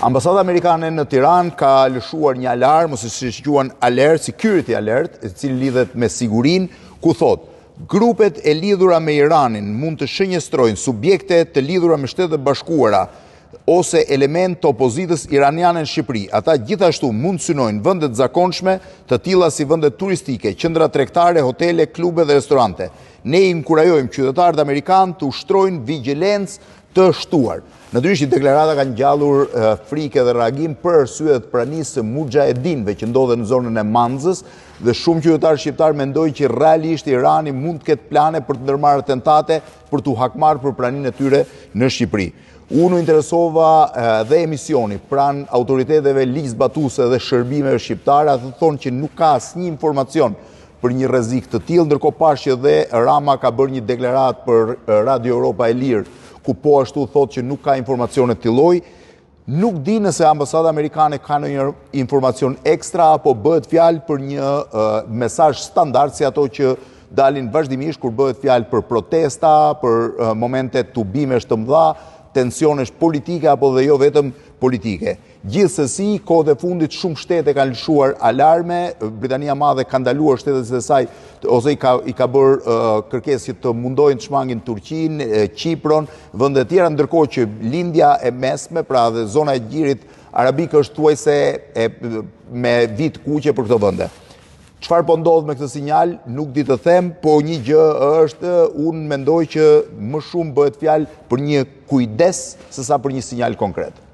Ambasada amerikane në Tiranë ka lëshuar një alarm ose siç e quan alert, security alert, i cili lidhet me sigurinë, ku thotë grupet e lidhura me Iranin mund të shënjestrojnë subjekte të lidhura me Shtetet e Bashkuara ose element të opozitës iraniane në Shqipëri. Ata gjithashtu mund të synojnë vende të zakonshme, të tilla si vende turistike, qendra tregtare, hotele, klube dhe restorante. Ne inkurajojmë qytetarët amerikanë të ushtrojnë vigjilencë të shtuar. Natyrisht që deklarata ka ngjallur frikë dhe reagim për arsye të pranisë së muxhahedinëve që ndodhen në zonën e Manzës dhe shumë qytetarë shqiptarë mendojnë që realisht Irani mund të ketë plane për të ndërmarrë atentate për t'u hakmarrë për praninë e tyre në Shqipëri. Unë u interesova dhe emisioni pranë autoriteteve ligjzbatuese dhe shërbimeve shqiptare, ato thonë që nuk ka asnjë informacion për një rrezik të tillë, ndërkohë pashë që dhe Rama ka bërë një deklaratë për Radio Europa e Lirë, ku po ashtu thotë që nuk ka informacione të tillë. Nuk di nëse ambasada amerikane ka ndonjë informacion ekstra apo bëhet fjalë për një mesazh standard si ato që dalin vazhdimisht kur bëhet fjalë për protesta, për momente tubimesh të mëdha, tensionesh politike apo dhe jo vetëm politike. Gjithsesi, kohët e fundit shumë shtete kanë lëshuar alarme, Britania e Madhe ka ndaluar shtetet e saj ose i ka i ka bërë kërkesë që të mundojnë të shmangin Turqinë, Qipron, vende të tjera, ndërkohë që Lindja e Mesme, pra dhe zona e Gjirit Arabik është thuajse e, me vijë të kuqe për këto vende. Çfarë po ndodh me këtë sinjal, nuk di të them, po një gjë është, unë mendoj që më shumë bëhet fjalë për një kujdes sesa për një sinjal konkret.